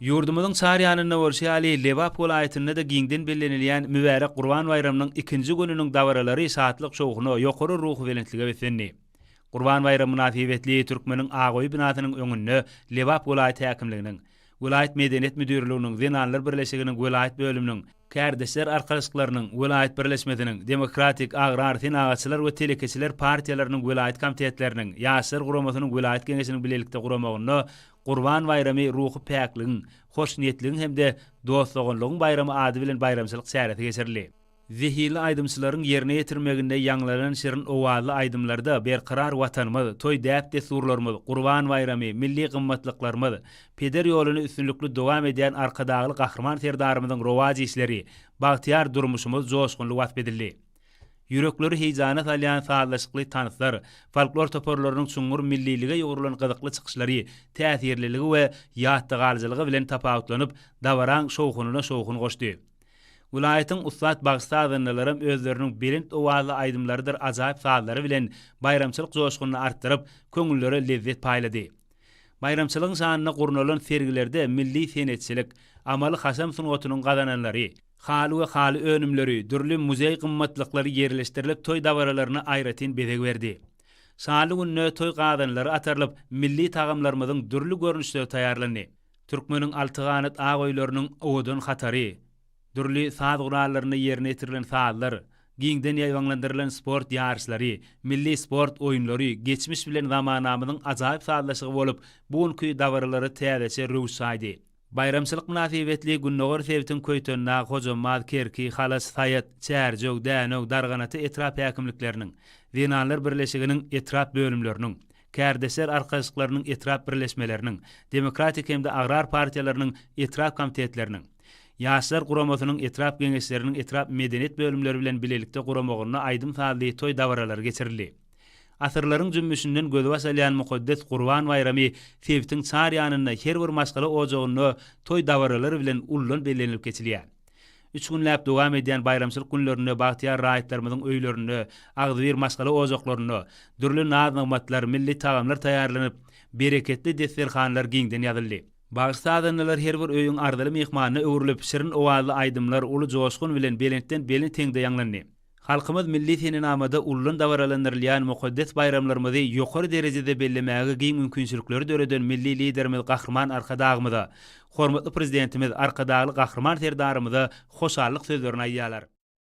Ýurdumyzyň çar ýanynda bolşy ýaly, Lebap welaýatynda-da giňden bellenilýän mübärek Gurban baýramynyň ikinji gününiň dabaralary şatlyk-şowhuna, ýokary ruhubelentlige beslendi. Gurban baýramy mynasybetli Türkmeniň ak öýi binasynyň öňünde Lebap welaýat häkimliginiň, welaýat medeniýet müdirliginiň, Zenanlar birleşiginiň welaýat bölüminiň, Kärdeşler arkalaşyklarynyň welaýat birleşmesiniň, Demokratik, Agrar, Senagatçylar we telekeçiler partiýalarynyň welaýat komitetleriniň, Ýaşlar guramasynyň welaýat geňeşiniň bilelikde guramagynda Gurban baýramy ruhy päkligiň, hoşniýetligiň hem-de dost-doganlygyň baýramy ady bilen baýramçylyk çäresi geçirildi. Zehinli aýdymçylaryň ýerine ýetirmeginde ýaňlanan şirin owazly aýdymlarda berkarar Watanymyz, toý däp-dessurlarymyz, Gurban baýramy, milli gymmatlyklarymyz, peder ýoluny üstünlikli dowam edýän Arkadagly Gahryman Serdarymyzyň rowaç işleri, bagtyýar durmuşymyz joşgunly wasp edildi. Ýürekleri heýjana salýan sazlaşykly tanslar, folklor toparlarynyň çuňňur millilige ýugrulan gyzykly çykyşlary täsirliligi we ýatdagalyjylygy bilen tapawutlanyp, dabaraň şowhunyna şowhun goşdy. Welaýatyň ussat bagşy-sazandalaram özleriniň belent owazly aýdymlarydyr ajaýyp sazlary bilen baýramçylyk joşgunyny artdyryp, köňüllere lezzet paýlady. Baýramçylygyň şanyna gurnalan sergilerde milli senetçilik, amaly-haşam sungatynyň gazananlary, haly we haly önümleri, dürli muzeý gymmatlyklary ýerleşdirilip toý dabaralaryna aýratyn bezeg berdi. Şanly günde toý gazanlary atarylyp, milli tagamlarymyzyň dürli görnüşleri taýýarlandy. Türkmeniň altyganat ak öýleriniň owadan hatary, dürli saz gurallarynda ýerine ýetirilen sazlar, giňden ýaýbaňlandyrylan sport ýaryşlary, milli sport oýunlary geçmiş bilen zamanamyzyň ajaýyp sazlaşygy bolup, bu günki dabaralara täzeçe röwüş çaýdy. Baýramçylyk mynasybetli gündogar sebitiň Köýtendag, Hojambaz, Kerki, Halaç, Saýat, Çärjew, Dänew, Darganata etrap häkimlikleriniň, Zenanlar birleşiginiň etrap bölümleriniň, Kärdeşler arkalaşyklarynyň etrap birleşmeleriniň, Demokratik hem-de Agrar partiýalarynyň etrap komitetleriniň, Ýaşlar guramasynyň etrap geňeşleriniň etrap medeniýet bölümleri bilen bilelikde guramagynda aýdym-sazly toý dabaralary geçirildi. Asyrlaryň jümmüşinden gözbaş alýan mukaddes Gurban baýramy sebitiň çar ýanynda her bir maşgala ojagynda toý dabaralary bilen uludan bellenilip geçilýär. Üç günläp dowam edýän baýramçylyk günlerinde bagtyýar raýatlarymyzyň öýlerinde, agzybir maşgala ojaklarynda dürli naz-nygmatlar, milli tagamlar taýýarlanyp, bereketli desterhanlar giňden ýazyldy. Bagşy-sazandalar her bir öýüň arzyly myhmanyna öwrülip, şirin owazly aýdymlar uly joşgun bilen belentden-belent heňde ýaňlandy. Halkymyz milli senenamada uludan dabaralandyrylýan mukaddes baýramlarymyzy ýokary derejede bellemäge giň mümkinçilikleri döreden Milli Liderimiz Gahryman Arkadagymyza, hormatly Prezidentimiz Arkadagly Gahryman Serdarymyza hoşallyk sözlerini aýdýarlar.